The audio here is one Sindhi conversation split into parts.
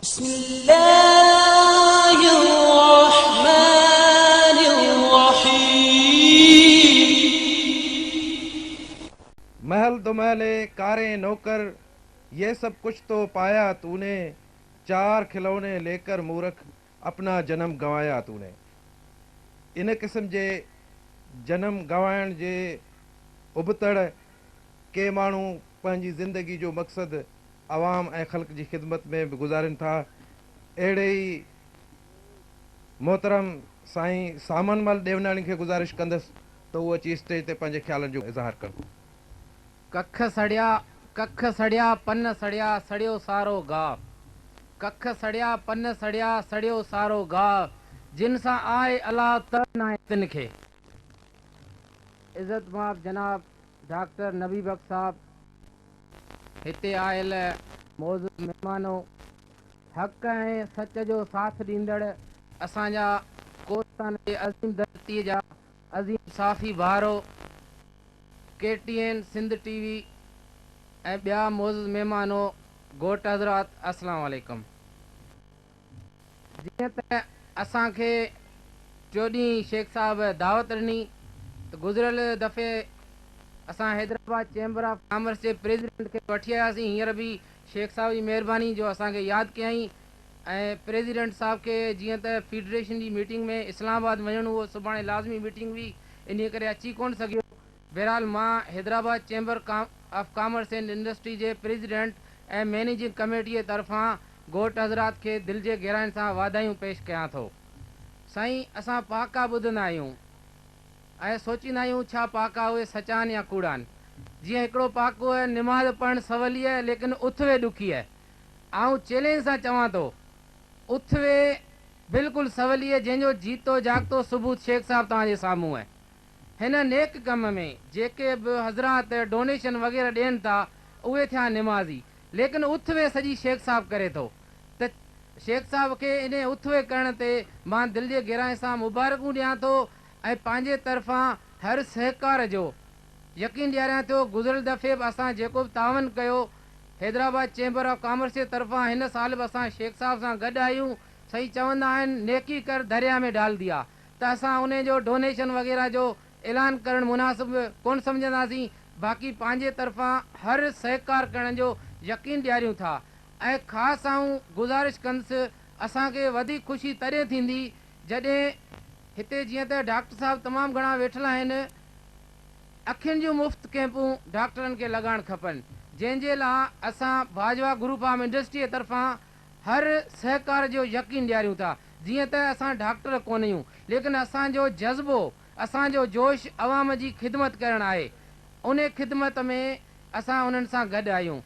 بسم الله الرحمن الرحيم. محل دومحلي ڪارين نوڪر يي سب ڪڇ تو پايا تو ني چار کلوني ليڪر مورک اپنا جنم گنوايا تو ني. ان قسم جي جنم گنوائڻ جي ابتڙ ڪي ماڻهو پنهنجي زندگي جو مقصد عوام ۽ خلق جي خدمت ۾ به گذارين ٿا. اهڙي ئي محترم سائين سامن مل ڏيوناڻي کي گذارش ڪندس ته هو اچي اسٽيج تي پنهنجي خيالن جو اظهار ڪن. ڪک سڙيا، ڪک سڙيا، پن سڙيا، سڙيو سارو گاهه. ڪک سڙيا، پن سڙيا، سڙيو سارو گاهه. جن سان آء الله ته ناهي تن کي. عزت مآب جناب ڊاڪٽر نبي بخش صاحب. هتي آيل معزز مهمانو، حق ۽ سچ جو ساٿ ڏيندڙ اسان جا ڪوهستان جي عظيم ڌرتيء جا عظيم صحافي ڀائرو، K T N, Sindh T V ۽ ٻيا معزز مهمانو، گهوٽ حضرات السلام عليڪم. جيئن ته اسان کي ٽيون ڏينهن شيخ صاحب دعوت ڏني ته گذريل دفعي اسان حيدرآباد چيمبر آف ڪامرس جي پريزيڊنٽ کي وٺي آياسين هينئر به شيخ صاحب جي مهرباني جو اسان کي ياد ڪيائين ۽ پريزيڊنٽ صاحب کي جيئن ته فيڊريشن جي ميٽنگ ۾ اسلام آباد وڃڻو هو سڀاڻي لازمي ميٽنگ هئي انهي ڪري اچي ڪونه سگهيو بهرحال مان Hyderabad chamber of commerce and industry جي پريزيڊنٽ ۽ مئنيجنگ ڪميٽيء طرفان گهوٽ حضرات کي دل جي گهراين سان واڌايون پيش ڪيان ٿو. سائين اسان پهاڪا ٻڌندا آهيون ۽ سوچيندا آهيون ڇا پهاڪا اهي سچا آهن يا ڪوڙا آهن. جيئن هڪڙو پهاڪو آهي نماز پڙهڻ سولي آهي ليڪن اٿ ويهه ڏکي آهي. آئون چئلينج سان چوان ٿو اٿ ويهه بلڪل سولي آهي جنهن جو جيتو جاڳتو ثبوت شيخ صاحب توهان جي سامهون آهي. هن نيڪ ڪم ۾ جيڪي به حضرات ڊونيشن وغيره ڏين ٿا اهي ٿيا نمازي ليڪن اٿ ويهه سڄي شيخ صاحب ڪري ٿو ته شيخ صاحب کي انهي اٿ ويهه ڪرڻ تي مان دل جي گهرائين سان مبارڪون ڏيان ٿو ۽ پنهنجي طرفان هر سهڪار جو يقين ڏياريان ٿو گذريل دفعي به اسان جيڪو به تعاون ڪيو حيدرآباد چيمبر آف ڪامرس جي طرفان هن سال به اسان شيخ صاحب سان گڏ آهيون سائين چوندا آهن نيڪي ڪر دريا ۾ ڊال ديا ته اسان انهي جو ڊونيشن وغيره جو اعلان ڪرڻ مناسب ڪونه سمجهنداسين باقي پنهنجي طرفان هر سهڪار ڪرڻ جو يقين ڏياريون ٿا ۽ خاص آئون گذارش ڪندس اسان کي وڌيڪ خوشي تڏهن ٿيندي جڏهن هتي جيئن ته ڊاڪٽر صاحب تمام گهڻا ويٺل آهن اکين جون مفت ڪئمپون ڊاڪٽرن کي لڳائڻ کپن جنهن جي لا اسان باجوا گروپ آف انڊسٽري طرفان هر سهڪار جو يقين ڏياريون ٿا. جيئن ته اسان ڊاڪٽر ڪونهيون ليڪن اسان جو جذبو، اسان جو جوش عوام جي خدمت ڪرڻ آهي. انهي خدمت ۾ اسان انهن سان گڏ آهيون.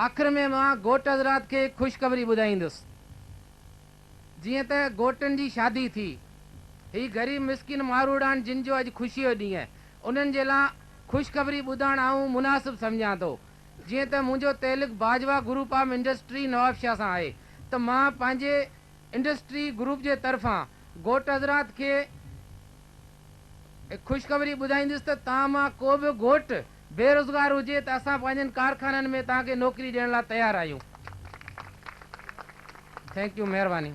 آخر ۾ مان گهوٽ حضرات کي خوشخبري ٻڌائيندس. جيئن ته گهوٽن جي شادي ٿي. هي غريب مسڪين ماروئڙا آهن جن جو اڄ خوشيء جو ڏينهن آهي. انهن جي لا خوشخبري ٻڌائڻ آئون مناسب سمجهان ٿو. جيئن ته منهنجو تعلق Bajwa group of industry Nawabshah سان آهي ته مان پنهنجي انڊسٽري گروپ جي طرفان گهوٽ حضرات کي خوشخبري ٻڌائيندس ته توهان مان ڪو به گهوٽ بيروزگار هجي ته اسان پنهنجن ڪارخانن ۾ توهان کي نوڪري ڏيڻ لاء تيار آهيون. Thank you مهرباني.